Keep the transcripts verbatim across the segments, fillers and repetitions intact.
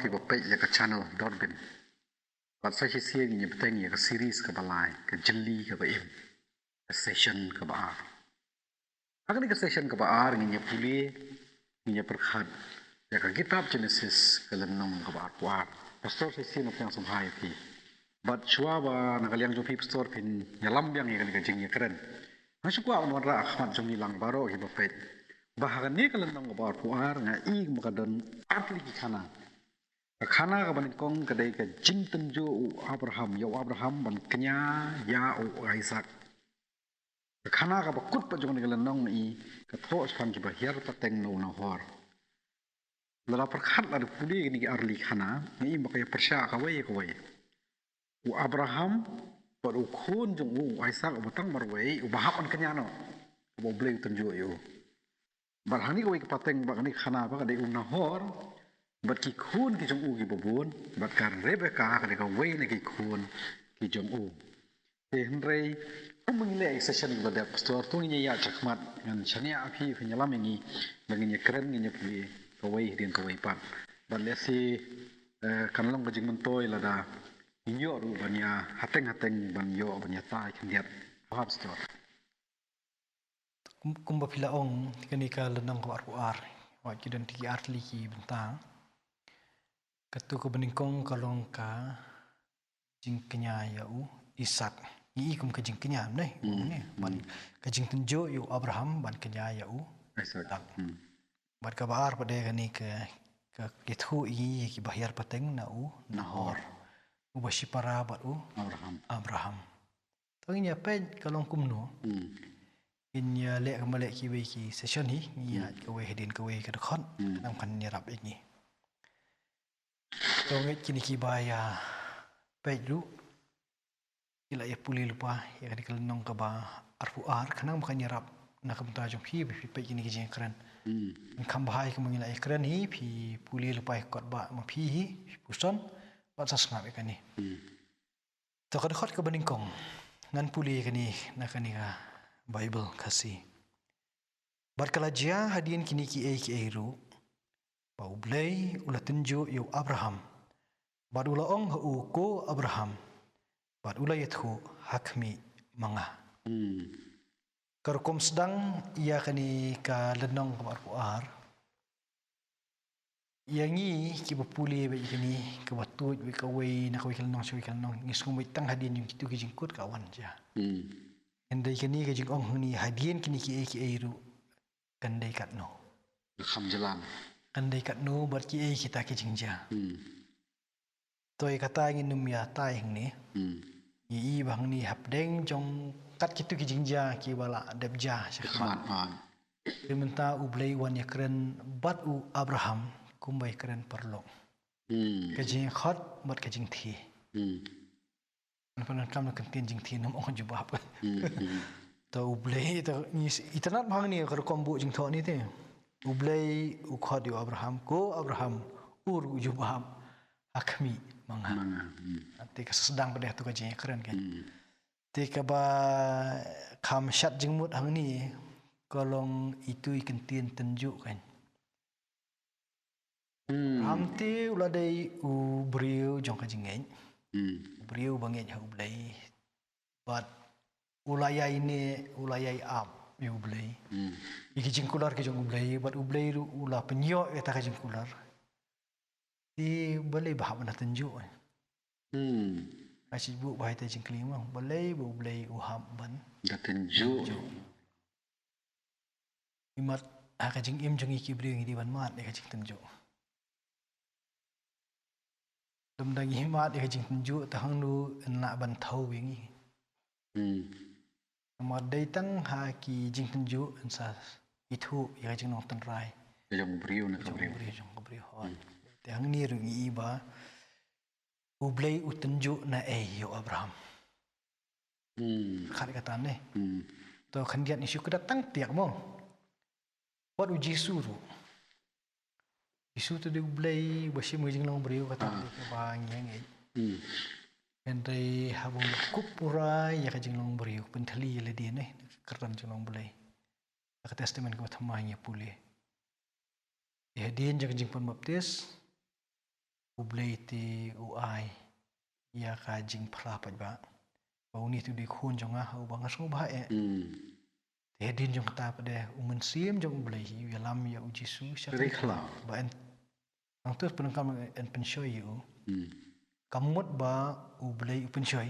kiba peit ïa ka channel Dorbin. Bad sa shisien ngin ïa bteng ïa ka series kaba lai, ka jylli kaba im, ka session kaba ar. Ha kane ka session kaba ar ngin ïa pule, ngin ïa pyrkhat ïa ka kitab Genesis ka lynnong kaba arphew ar. Pastor, sa shisien nga pdiang sngewbha ïa phi. Bad shuwa ba na ka liang jong phi Pastor phin ïalam biang ïa kane ka jingïakren, nga shu kwah ban wanrah ha khmat jong ngi lang baroh kiba peit ba ha kane ka lynnong kaba arphew ar nga i ba ka don artylli ki khana. Ka khana kaba nyngkong ka dei ka jingtynjuh u Abraham, ïa u Abraham ban kñia ïa u Isaac. Ka khana kaba kut pat jong kane ka lynnong i ka thoh shaphang kiba hiar pateng na u Nahor. Lada pyrkhat, lada pule kine ki artylli khana, nga i ba ka ïa pyrshah kawei kawei. U Abraham bad u khun jong u, u Isaac, uba tang marwei, uba hap ban kñia noh, uba U Blei u tynjuh ïa u. Bad hangne kawei ka pateng, bad kane ka khana ba ka dei u Nahor bad ki khun ki jong u kiba bun, bad ka Rebecca ka dei kawei na ki khun ki jong u. Te hynrei kumba ngi leh ïa ka session kaba dep, Pastor, to ngin ïa ïaid shakhmat, ngan shaniah ha phi, phin ïalam ïa ngi, ba ngin ïakren, ngin ïa pule kawei hadien kawei pat. Bad lehse, eh, kan long ka jingmyntoi lada ngin ïoh ruh ban ïa hateng hateng ban ïoh ban ïatai khyndiat. Paham, Pastor? Kum, kumba phi la ong, kane ka lynnong kaba arphew ar, wat ki don ki artylli ki bynta. Katu kaba nyngkong ka long ka jingkñia ïa u Isaac. Ngi i kum ka jingkñia, ne? Hmm, ne? Ban, hmm, ka jingtynjuh ïa u Abraham ban kñia ïa u Isaac. Isaac. Hmm. Bad kaba ar pat de kane ka, ka, ka ïathuh ïa kiba hiar pateng na u Nahor. Nahor. Uba shipara bad u Abraham. Abraham. To ngin ïa peit ka long kumno. Hmm. Ngin ïa leh kumba leh kiwei ki session hi, ngin ïa, hmm, kawei hadien kawei ka dkhot, hmm, khnang ban ïarap ïa ngi. To ngeit kine kiba ïa peit ruh ki la ïa pule lypa ïa kane ka lynnong kaba arphew ar, khnang ba kan ïarap na ka bynta jong phi ba phi peit kine ki jingkren. Hmm. Kan kham bha ïa kumba ngi la ïa kren hi, phi pule lypa ïa ka kot ba ma phi hi, phi puson bad sa sngap ïa kane. Hmm. To ka dkhot kaba nyngkong, ngan pule kane na kane ka Baibl Khasi. Bad ka la jia hadien kine kiei kiei ruh ba U Blei u la tynjuh ïa u Abraham bad u la ong ha u, "Ko Abraham," bad u la ïathuh, "Ha khmih ma nga." Hmm. Ka rukom sdang ïa kane ka lynnong kaba arphew ar. Ïa ngi kiba pule bad ïa kane kaba tuid bad kawei na kawei ka lynnong sha kawei ka lynnong, ngi sngewbha tang hadien jong kitu ki jingkut ka wan jia. Hmm. Hynrei kane ka jingong hangne hadien kine kiei kiei ruh kan dei katno. Kham jlan. Kan dei katno bad kiei kita ki jingjia. Hmm. To ïa kata ngin ym ïatai hangne. Hmm. Ngi i ba hangne hapdeng jong kat kitu ki jingjia kiba la dep jia shakhmat. Shakhmat, ah. Te mynta U Blei u wan ïakren bad u Abraham kumba ïakren paralok. Hmm. Ka jingkhot bad ka jingthe. Hmm. Ngan pyndonkam na ka ktien jingthe, ngam ong jubab. Hmm, hmm. To U Blei, to ngi s-, itynnad ba hangne ka rukom buh jingthoh ne te. U Blei u khot ïa u Abraham, "Ko Abraham," u ruh u jubab, "Ha khmih ma nga." Ma nga, hmm. Te ka sdang pat de ha tu ka jingïakren kein. Hmm. Te kaba kham shad jingmut hangne ka long itu i kyntien tynjuh kein. Hmm. Abraham te u la dei u briew jong ka jingngeit. Hmm. U briew ba ngeit ha U Blei. Bad u la ïai neh, u la ïai ap ïa U Blei. Hmm. Ïa ki jingkular ki jong U Blei, bad U Blei ruh u la pynïoh ïa kata ka jingkular. Te balei ba hap ban da tynjuh? Hmm. Nga shu buh ba ïa kata jingkylli mo, balei ba U Blei u hap ban da tynjuh? Tynjuh. Imat ha ka jingim jong ngi ki briew ngi dei ban mad ïa ka jingtynjuh. Lymda ngi mad ïa ka jingtynjuh, te hangno yn lah ban thew ïa ngi? Hmm. Namar dei tang ha ki jingtynjuh yn sa ithuh ïa ka jinglong tynrai. Ka jong u briew na ka briew. Jong u briew, jong ka briew. Hooid. Hmm. Te hangne ruh ngi i ba U Blei u tynjuh na ei ïa u Abraham. Hmm. Khat kata ne. Hmm. To khyndiat ngi shu kdew tang tiak mo. Wat u Jisu ruh. Jisu te dei U Blei ba shim ka jinglong briew kata, ah, dei kaba ngi ngeit. Hmm. Hynrei haba u la kup pura ïa ka jinglong briew, pynthylli ïa lade ne, ka kyrdan jinglong Blei. Ha ka Testament kaba thymmai ngi pule. Ïa hadien jong ka jingpynbaptis, U Blei te u ai ïa ka jingphla pat ba, ba une te u dei khun jong nga, ha uba nga sngewbha eh. Hmm. Te hadien jong kata pat de, u Mynsiem jong U Blei hi u ïalam ïa u Jisu sha ka ri khlaw. Ba yn, nangta pyndonkam yn pynshoi ïa u. Hmm. Ka mut ba U Blei u pynshoi,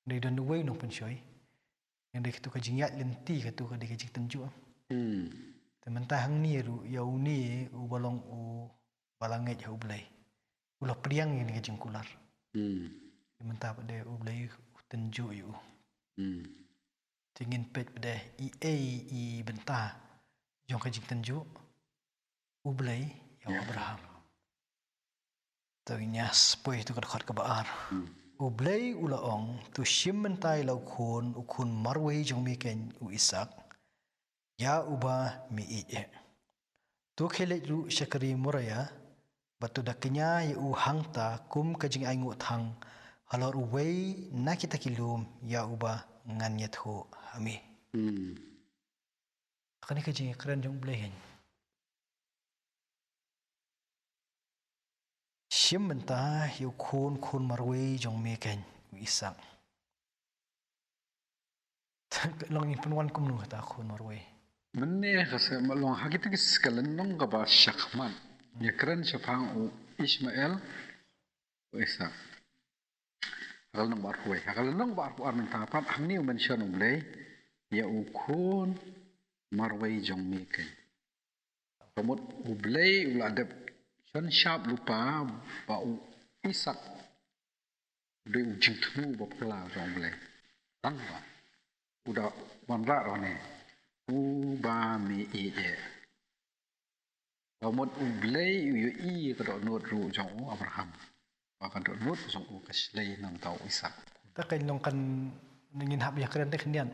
dei don uwei u nongpynshoi. Ïa dei katu ka jingïaid lynti, katu ka dei ka jingtynjuh. Hmm. Te mynta hangne ruh ïa une uba long uba la ngeit ha U Blei, u la pdiang ïa kane ka jingkular. Hmm. Te mynta pat de U Blei u tynjuh ïa u. Hmm. Te ngin peit pat de i ei i bynta jong ka jingtynjuh U Blei ïa u Abraham. To ngin ïa poi to ka dkhot kaba ar. Hmm. U Blei u la ong, to shim bynta ïa la u khun, u khun marwei jong me keiñ u Isaak, ïa uba me ïeit eh. To khie leit ruh sha ka ri Moria, bad to da kñia ïa u hangta kum ka jingainguh thang halor uwei na kita ki lum ïa uba ngan ïathuh ha me. Hmm. Kane ka jingkren jong U Blei keiñ. Shim bynta ïa u khun, khun marwei jong me keiñ u Isaak. Long ngin pynwan kumno kata khun marwei? Mynne ka sa ma long ha kita ki sa ka lynnong kaba shakhmat. Ïa kren shaphang u Ishmael, u Isaak. Ha ka lynnong ba arphew wei. Ha ka lynnong ba arphew ar mynta pat hangne u mention U Blei ïa u khun marwei jong me keiñ. Ka mut U Blei u la dep shon shap lypa ba u Isaak u dei u jingthmu ba phylla jong U Blei. Tang ba u da wanrah ïa une uba me ïeit eh. Ka mut U Blei u ïohi ïa ka dohnud ruh jong u Abraham, ba ka dohnud jong u ka shlei na u Isaak. Ta ka long kan ngin hap ïa kren te khyndiat.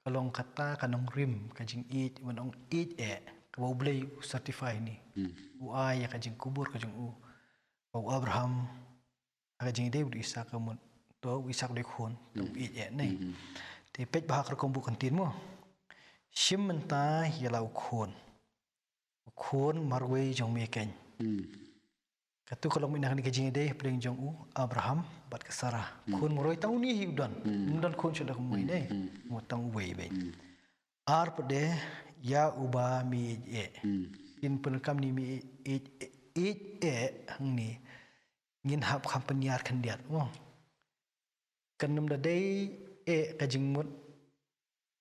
Ka long kata ka nongrim ka jingïeit, ban ong ïeit eh, kaba U Blei u certify ne. Hmm. U ai ïa ka jingkubur ka jong u, ba u Abraham ha ka jingïadei bad u Isaak, ka mut to u Isaak u dei khun, to u ïeit eh ne. Hmm. Te peit bha ha ka rukom buh ktien mo. Shim bynta ïa la u khun, u khun marwei jong me keiñ. Hmm. Katu ka long mynta kane ka jingïadei hapdeng jong u Abraham bad ka Sarah. Hmm. Khun marwei tang une hi u don. Hmm. Um don khun shuh da kumwei ne. Hmm. Mut tang uwei beit. Hmm. Ar pat de ïa uba me ïeit eh. Hmm. Ngin pyndonkam ne me ïeit, ïeit eh hangne. Ngin hap kham pynïar khyndiat mo. Kan ym da dei eh ka jingmut.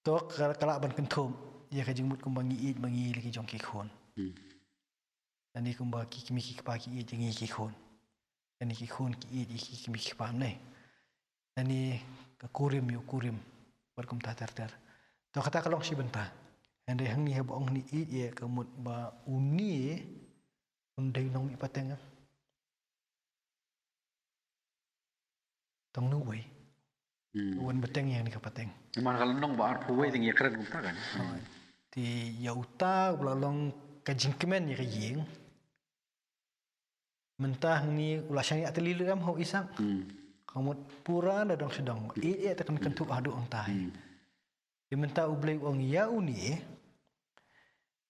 To ka, ka lah ban kynthup ïa ka jingmut kumba ngi ïeit ma ngi la ki jong ki khun. Hmm. Lane kumba ki kmie ki kpa ki ïeit ïa ngi ki khun. Lane ki khun ki ïeit ïa ki kmie ki kpa ne. Lane ka kurim ïa u kurim. Bad kumta ter ter. To kata ka long shi bynta. Hynrei hangne haba ong ne ïeit ïa ka mut ba une un dei nongmihpateng. Tang uwei. Hmm. Wan bteng ïa kane ka pateng. Namar ka lynnong ba arphew wei te ngi ïa kren kumta kan. Hooid. Te ïa uta u la long ka jingkmen ïa ka ïing. Mynta hangne u la shaniah tylli lut em ha u Isaak. Hmm. Ka mut pura na dong sha dong. Ïeit ïa te kan kynthup haduh hangtai. Hmm. Te mynta U Blei u ong ïa une,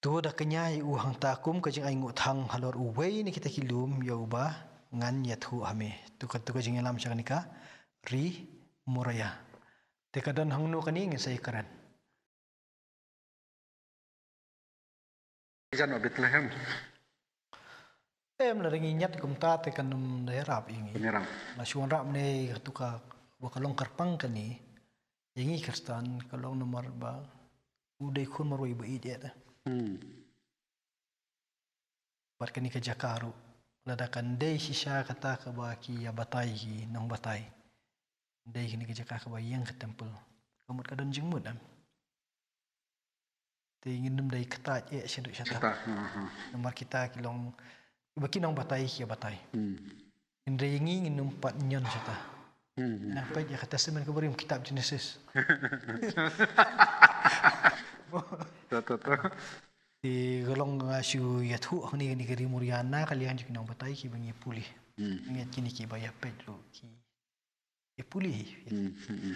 to da kñia ïa u hangta kum ka jingainguh thang halor uwei na kita ki lum ïa uba ngan ïathuh ha me. To ka, to ka jingïalam sha kane ka ri Moria. Te ka don hangno kane ngin sa ïakren. Jan o Bethlehem. Em, lada ngi ñiad kumta te kan ym da ïarap ïa ngi. Kan ïarap. La shu wanrah mynne katu ka, ba ka long kyrpang kane ïa ngi Khristan, ka long namar ba u dei khun marwei ba ïeit eh. Hmm. Bad kane ka jaka ruh, lada kan dei shisha kata kaba ki ïa batai ki nongbatai, dei kane ka jaka kaba ïeng ka temple, ka mut ka don jingmut em. Te ngin ym dei kata eh shaduh shata. Shata, ha, ha. Namar kita ki long, ba ki nongbatai ki ïa batai. Hmm. Hynrei ngi ngin ym pat ñion shata. Hmm, hmm. Nang peit ïa ka Testament kaba rim, kitab Genesis. To, to, to. Te ka long nga shu ïathuh hangne kane ka ri Moria na ka liang jong ki nongbatai kiba ngi pule. Hmm. Ngi kine kiba ïa peit ruh ki ïa pule hi. Hmm, hmm, hmm.